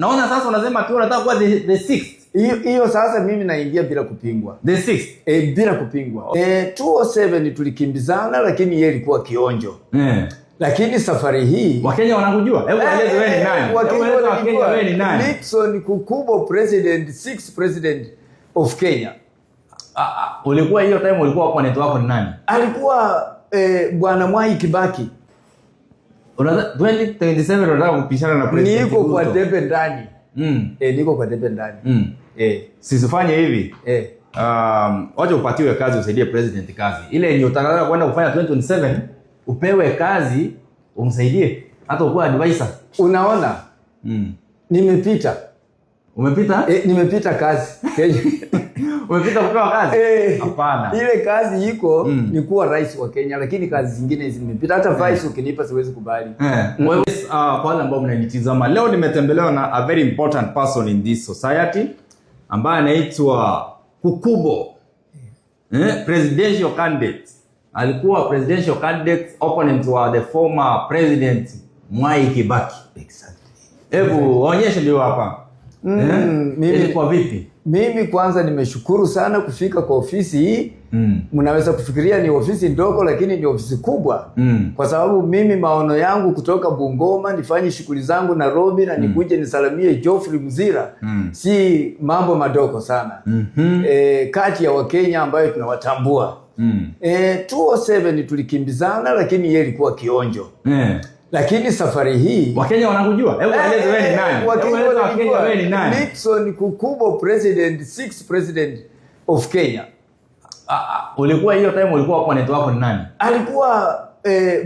Naona sasa unasema tu unataka kuwa the sixth. Hiyo hiyo sasa mimi naingia bila kupingwa. The sixth. E, bila kupingwa. E, 207 tulikimbizana, lakini yeye ilikuwa kionjo. Lakini safari hii Wakenya wanakujua. Hebu waeleze wewe ni nani? Wakenya Hebu eleza Wakenya wananijua. wewe ni nani? Nixon Kukubo, president, sixth president of Kenya. Ah, ah, ulikuwa hiyo time ulikuwa opponent wako ni nani? Alikuwa Bwana Mwai Kibaki. Unataka 2027 unataka kupishana na President Niko kwa Ruto. debe ndani. E, niko kwa debe ndani. E, Sisifanye hivi. e. Wacha upatiwe kazi usaidie president kazi. Ile yenye utakataka kwenda kufanya 2027, upewe kazi umsaidie hata ukuwa advisor. Unaona, nimepita. Umepita? E, nimepita kazi Kenya. Umepita kupewa kazi? Eh, Hapana. ile kazi iko ni kuwa rais wa Kenya, lakini kazi zingine hizi nimepita. Hata vice ukinipa siwezi kubali. Kwa hivyo, kwa wale ambao mnanitizama leo, nimetembelewa na a very important person in this society ambaye anaitwa Kukubo, presidential candidate. Alikuwa presidential candidate, opponent wa the former president Mwai Kibaki. Exactly. Hebu waonyeshe, ndio hapa. Ilikuwa vipi? Mimi kwanza nimeshukuru sana kufika kwa ofisi hii. Mnaweza kufikiria ni ofisi ndogo, lakini ni ofisi kubwa kwa sababu mimi maono yangu kutoka Bungoma nifanye shughuli zangu Nairobi na nikuje nisalimie Geoffrey Mzira si mambo madogo sana. E, kati ya Wakenya ambayo tunawatambua. E, 207 tulikimbizana, lakini yeye ilikuwa kionjo. Lakini safari hii Wakenya wanakujua. Hebu waeleze wewe ni nani? Wakenya Hebu eleza Wakenya wananijua. wewe ni nani? Nixon Kukubo, president, sixth president of Kenya. Ah, ah, ulikuwa hiyo time ulikuwa opponent wako ni nani? Alikuwa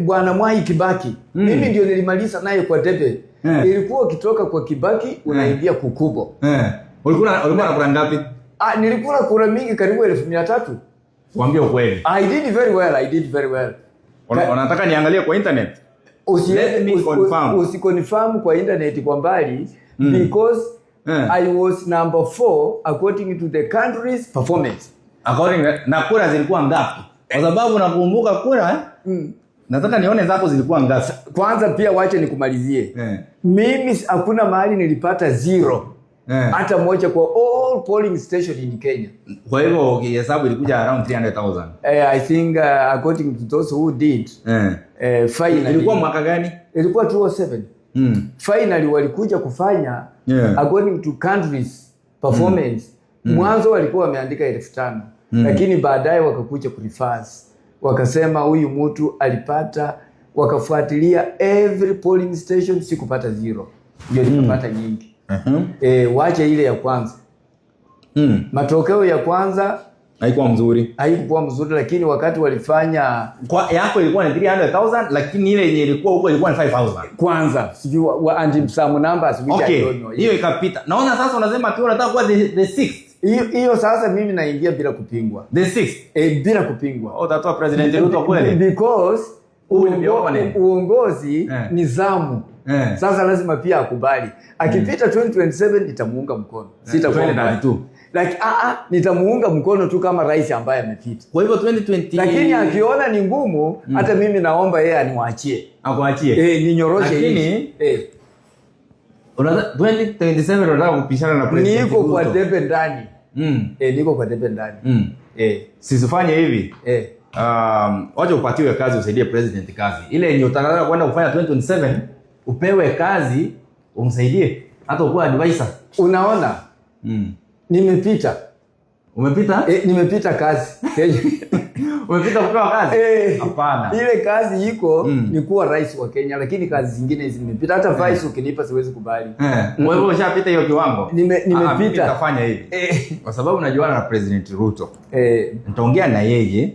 Bwana Mwai Kibaki. Mimi ndio nilimaliza naye kwa debe. Ilikuwa ukitoka kwa Kibaki unaingia Kukubo. Ulikuwa na kura ngapi? Ah, nilikula kura mingi, karibu 300,000. Tuambie ukweli. I did very well, I did very well. Unataka niangalie kwa internet? Let me confirm. Usiconfirm kwa internet kwa mbali because I was number 4 according to the country's performance. According na kura zilikuwa ngapi? Kwa sababu nakumbuka kura, eh? Nataka nione zako zilikuwa ngapi. Kwanza pia wache nikumalizie. Mimi hakuna mahali nilipata zero hata moja kwa all polling station in Kenya. Kwa hivyo ukihesabu ilikuja around 300,000. I think according to those who did finally Ilikuwa mwaka gani? Ilikuwa 207. Finally walikuja kufanya according to countries performance. Mwanzo walikuwa wameandika 5,000, lakini baadaye wakakuja kureverse, wakasema huyu mtu alipata, wakafuatilia every polling station, sikupata zero, ndio nikapata nyingi. Wache ile ya kwanza, matokeo ya kwanza Haikuwa mzuri. Haikuwa mzuri, lakini wakati walifanya Kwa yako ilikuwa ni 300,000, lakini ile yenye ilikuwa huko ilikuwa ni 5,000. Kwanza sijui and some numbers which I don't know. Hiyo ikapita. Naona sasa unasema tu unataka kuwa the sixth. Hiyo hiyo sasa mimi naingia bila kupingwa. The sixth. E, bila kupingwa. Oh, utatoa President Ruto kweli? Because Who will be opponent? Uongozi ni zamu. Sasa lazima pia akubali. Akipita 2027 nitamuunga mkono. Sitakuwa 2032. Like, nitamuunga mkono tu kama rais ambaye amepita. Kwa hivyo 2020 Lakini akiona ni ngumu, hata mimi naomba yeye aniwaachie. Akuachie. Eh, ninyoroshe Lakini hivi. Eh, 2027 unataka kupishana na President niko kwa Ruto. debe ndani. Eh, niko kwa debe ndani. Eh, Sisifanye hivi. eh. Wacha upatiwe kazi usaidie president kazi. Ile yenye utakataka kwenda kufanya 2027, upewe kazi umsaidie hata ukuwa advisor. Unaona, nimepita. Umepita? E, nimepita kazi Kenya. Umepita kupewa kazi? Eh, Hapana. ile kazi iko ni kuwa rais wa Kenya, lakini kazi zingine hizi nimepita. Hata vice ukinipa siwezi kubali. Kwa hivyo ushapita hiyo kiwango? Nimepita. Ah, mimi nitafanya hivi. Kwa sababu najuana na President Ruto. Nitaongea na yeye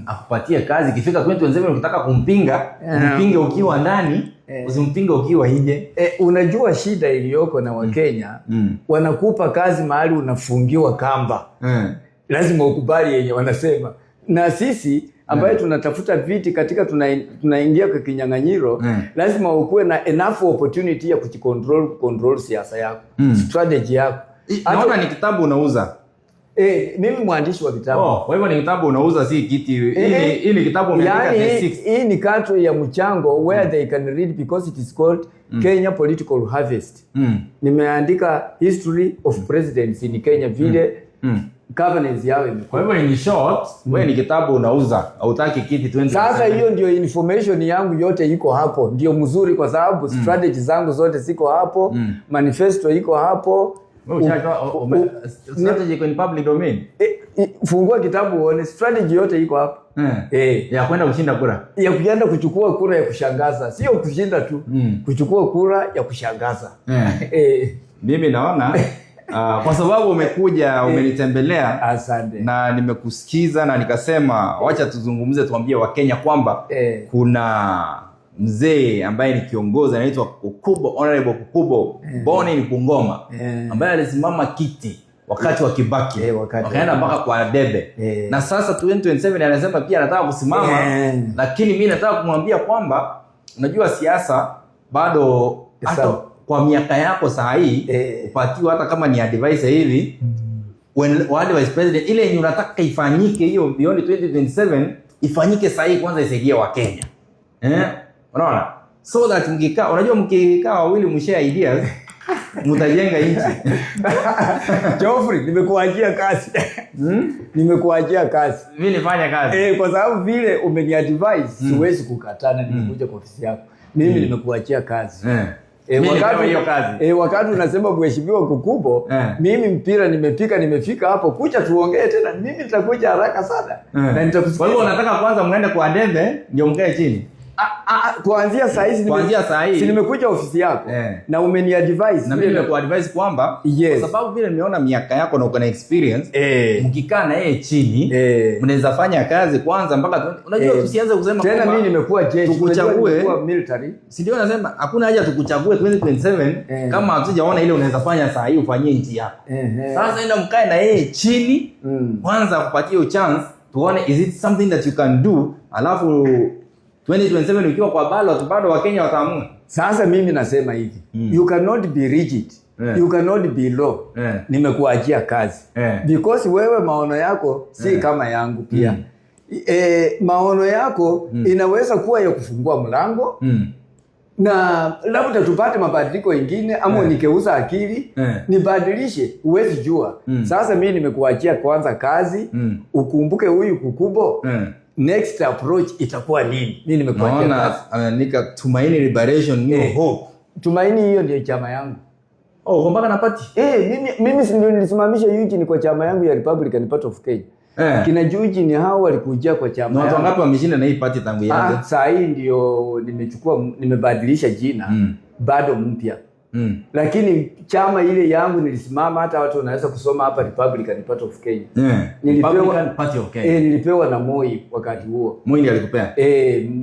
akupatie kazi, ikifika 2027 ukitaka kumpinga, mpinge ukiwa ndani, usimpinge ukiwa nje. Eh, unajua shida iliyoko na Wakenya, wanakupa kazi mahali unafungiwa kamba, lazima ukubali yenye wanasema. Na sisi ambaye tunatafuta viti katika tunaingia kwa kinyang'anyiro, lazima ukuwe na enough opportunity ya kujicontrol, control siasa yako, strategy yako. Naona ni kitabu unauza. Mimi mwandishi wa vitabu. Oh, kwa hivyo ni kitabu unauza, si kiti. Hii ni kitabu umeandika Yani, the six. Hii ni country ya mchango where they can read because it is called Kenya Political Harvest. Nimeandika history of presidents in Kenya, vile governance yao imekuwa. Kwa hivyo in short, wewe ni kitabu unauza, hautaki kiti 20. Sasa hiyo ndio information yangu yote iko hapo, ndio mzuri kwa sababu strategy zangu zote ziko hapo, manifesto iko hapo. Wewe strategy iko in public domain. Fungua kitabu uone strategy yote iko hapo. Ya kwenda kushinda kura. Ya kuenda kuchukua kura ya kushangaza, sio kushinda tu, kuchukua kura ya kushangaza. Mimi naona kwa sababu umekuja, umenitembelea Asante. Na nimekusikiza na nikasema wacha tuzungumze, tuambie Wakenya kwamba kuna mzee ambaye ni kiongozi anaitwa Kukubo, Honorable Kukubo, born in Bungoma, ambaye alisimama kiti wakati wa Kibaki, Wakati wakaenda mpaka kwa debe, na sasa 2027 anasema pia anataka kusimama, lakini mi nataka kumwambia kwamba unajua siasa bado hata kwa miaka yako saa hii upatiwa hata kama ni advice hivi, when wa vice president, ile yenye unataka ifanyike hiyo beyond 2027 ifanyike saa hii kwanza, isaidie Wakenya, eh? Unaona, so that mkikaa, unajua mkikaa wawili mshare ideas, mtajenga nchi. Geoffrey, nimekuachia kazi. Nimekuachia kazi. Mimi nifanya kazi. Kwa sababu vile umeniadvise siwezi kukatana, nimekuja kwa ofisi yako. Mimi nimekuachia kazi. Mimi nipewe hiyo kazi. Wakati unasema mheshimiwa Kukubo, mimi mpira nimepika, nimefika hapo, kuja tuongee tena. Mimi nitakuja haraka sana. Na Kwa nitakusikiza. hivyo unataka kwanza mwende kwa debe ndio mkae chini? Kuanzia saa hizi Kuanzia saa hii. Si nimekuja ofisi yako na umeniadvise. Na mimi nimekuadvise kwamba kwa sababu vile nimeona miaka yako na uko na experience, mkikaa na yeye chini mnaweza fanya kazi kwanza mpaka unajua tusianze kusema Tena kwamba mimi nimekuwa jeshi, tukuchague. unajua nimekuwa military. Si ndio nasema hakuna haja tukuchague 2027 kama hatujaona ile unaweza fanya saa hii ufanyie nchi yako. Sasa enda mkae na yeye chini kwanza, akupatie hiyo chance, tuone is it something that you can do, alafu 2027 ukiwa kwa ballot bado Wakenya wataamua. Sasa mimi nasema hivi, you cannot be rigid. You cannot be low. Nimekuachia kazi. Because wewe maono yako si kama yangu pia. Maono yako inaweza kuwa ya kufungua mlango na labda tupate mabadiliko ingine ama nikeuza akili nibadilishe, huwezi jua. Sasa mimi nimekuachia kwanza kazi, ukumbuke huyu Kukubo, next approach itakuwa nini? Mimi nimekuachia Naona kazi. ameandika Tumaini Liberation New Hope. Tumaini hiyo ndio chama yangu. Oh, uko mpaka na party? Mimi si ndio nilisimamisha Eugene kwa chama yangu ya Republican Party of Kenya. Kina Eugene hao walikujia kwa chama Na watu yangu. wangapi wameshinda na hii party tangu ianze? Ah, saa hii ndio nimechukua, nimebadilisha jina, bado mpya. Lakini chama ile yangu nilisimama, hata watu wanaweza kusoma hapa, Republican Party of Kenya. Republican Party of Kenya. Nilipewa na Moi wakati huo. Moi ndiye alikupea.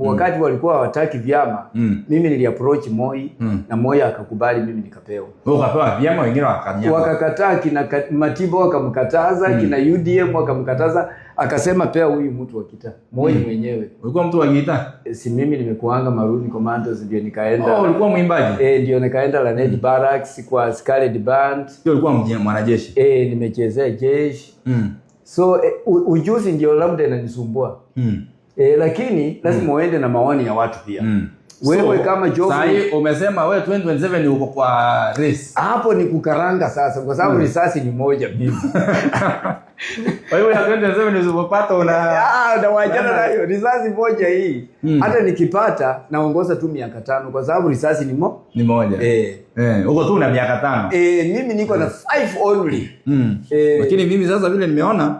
Wakati walikuwa hawataki vyama, mimi niliapproach Moi na Moi akakubali, mimi nikapewa. Wewe ukapewa vyama, wengine wakanyama. Wakakataa, kina Matiba wakamkataza, kina UDM wakamkataza, akasema pea huyu mtu wa gitaa, Moi mwenyewe. Ulikuwa mtu wa gitaa? Si mimi nimekuanga Maroon Commandos, ndio nikaenda. Oh, ulikuwa mwimbaji? Ndio nikaenda Lanet Barracks kwa Scarlet Band. Sio ulikuwa mwanajeshi? Nimechezea jeshi. So ujuzi ndio labda inanisumbua. Lakini lazima uende na maoni ya watu pia. Wewe So, kama Geoffrey- saa hii umesema wewe 2027 uko kwa race. Hapo ni kukaranga sasa kwa sababu risasi ni moja mimi. Kwa hiyo ya 2027 usipopata una Ah, nawachana nayo risasi moja hii. Hata nikipata naongoza tu miaka 5 kwa sababu risasi ni mo. Ni moja. Uko tu na miaka 5. Mimi niko na 5 only. Lakini mimi sasa vile nimeona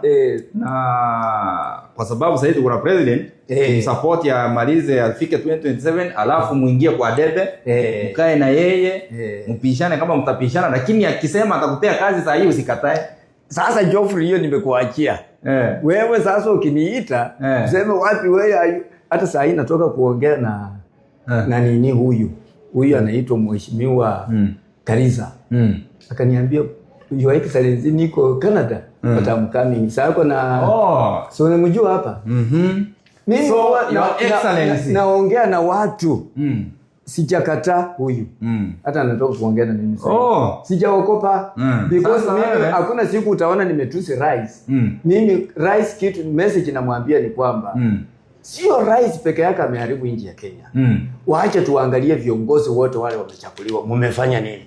na kwa sababu sasa hivi kuna president, tumsupport amalize afike 2027, alafu muingie kwa debe, mkae na yeye, mpishane kama mtapishana, lakini akisema atakupea kazi saa hii usikatae. Sasa Geoffrey, hiyo nimekuachia. Wewe sasa ukiniita useme wapi wewe hata saa hii natoka kuongea na na nini huyu. Huyu anaitwa Mheshimiwa Karisa. Akaniambia, "Your Excellency, niko Canada, but I'm coming." Sasa na so unamjua hapa. Mimi So, huwa Your Excellency. naongea na watu. Sijakataa huyu. Hata anatoka kuongea na mimi sasa. Oh. Sijaogopa. Because Sasa mimi wewe- hakuna siku utaona nimetusi rais. Mimi rais, kitu message namwambia ni kwamba sio rais peke yake ameharibu nchi ya Kenya. Waache tuangalie viongozi wote wale wamechaguliwa, mumefanya nini?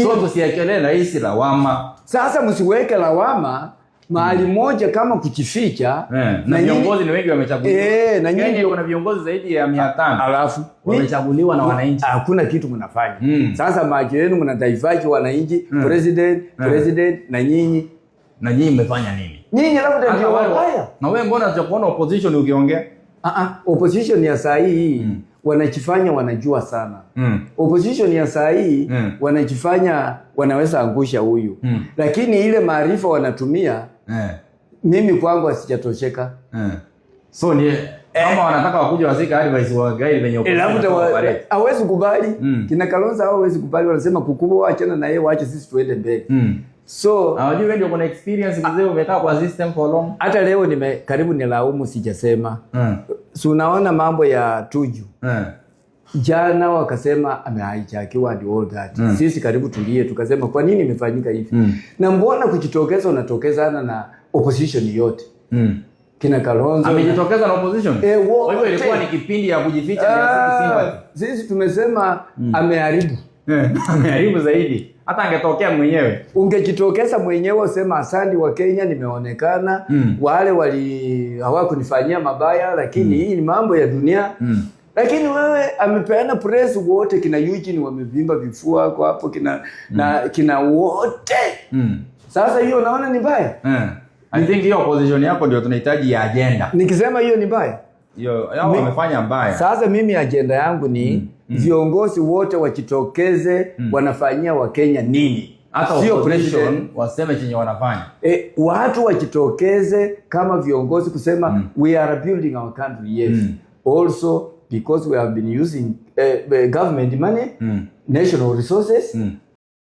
So tusiekelee rais lawama. Sasa msiweke lawama mahali moja kama kujificha. Na nyinyi- viongozi ni wengi wamechaguliwa. Na nyinyi Kenya kuna viongozi zaidi ya 500. Alafu Wamechaguliwa na wananchi. Hakuna kitu mnafanya. Sasa macho yenu mnadivert wananchi, president, president, na nyinyi Na nyinyi mmefanya nini? Nyinyi labda Hata ndio wewe- wabaya. Na wewe mbona tunakuona opposition ukiongea? Ah ah, opposition ya saa hii wanajifanya wanajua sana. Opposition ya saa hii wanajifanya wanaweza angusha huyu. Lakini ile maarifa wanatumia, mimi kwangu asijatosheka. So ni kama wanataka wakuja wasika advice wa guide venye Eh, opposition labda operate. hawezi kubali. Kina Kalonzo hawezi kubali, wanasema kukubwa, achana na yeye, waache sisi tuende mbele. So Hawajui wewe ndio kuna experience mzee, umekaa kwa system for long. Hata leo nime karibu nilaumu, sijasema. Si unaona mambo ya Tuju? Jana wakasema amehijackiwa and all that. Sisi karibu tulie, tukasema kwa nini imefanyika hivi? Na mbona kujitokeza unatokezana na opposition yote? Kina Kalonzo Amejitokeza na opposition. Eh, Kwa hivyo ilikuwa wote. ni kipindi ya kujificha ndio asiki sympathy. Sisi tumesema ameharibu. Ameharibu zaidi. Hata angetokea mwenyewe. Ungejitokeza mwenyewe usema asante wa Kenya, nimeonekana. Wale wali hawakunifanyia mabaya, lakini hii ni mambo ya dunia. Lakini wewe amepeana press wote, kina Eugene wamevimba vifua kwa hapo, kina na kina wote. Sasa hiyo naona ni mbaya. I think hiyo opposition yako ndio tunahitaji ya agenda. Nikisema hiyo ni mbaya. Hiyo yao wamefanya mbaya. Sasa mimi agenda yangu ni viongozi wote wajitokeze, wanafanyia Wakenya nini? Hata Sio opposition president. waseme chenye wanafanya. E, watu wajitokeze kama viongozi kusema we are building our country, yes. Also because we have been using government money, national resources.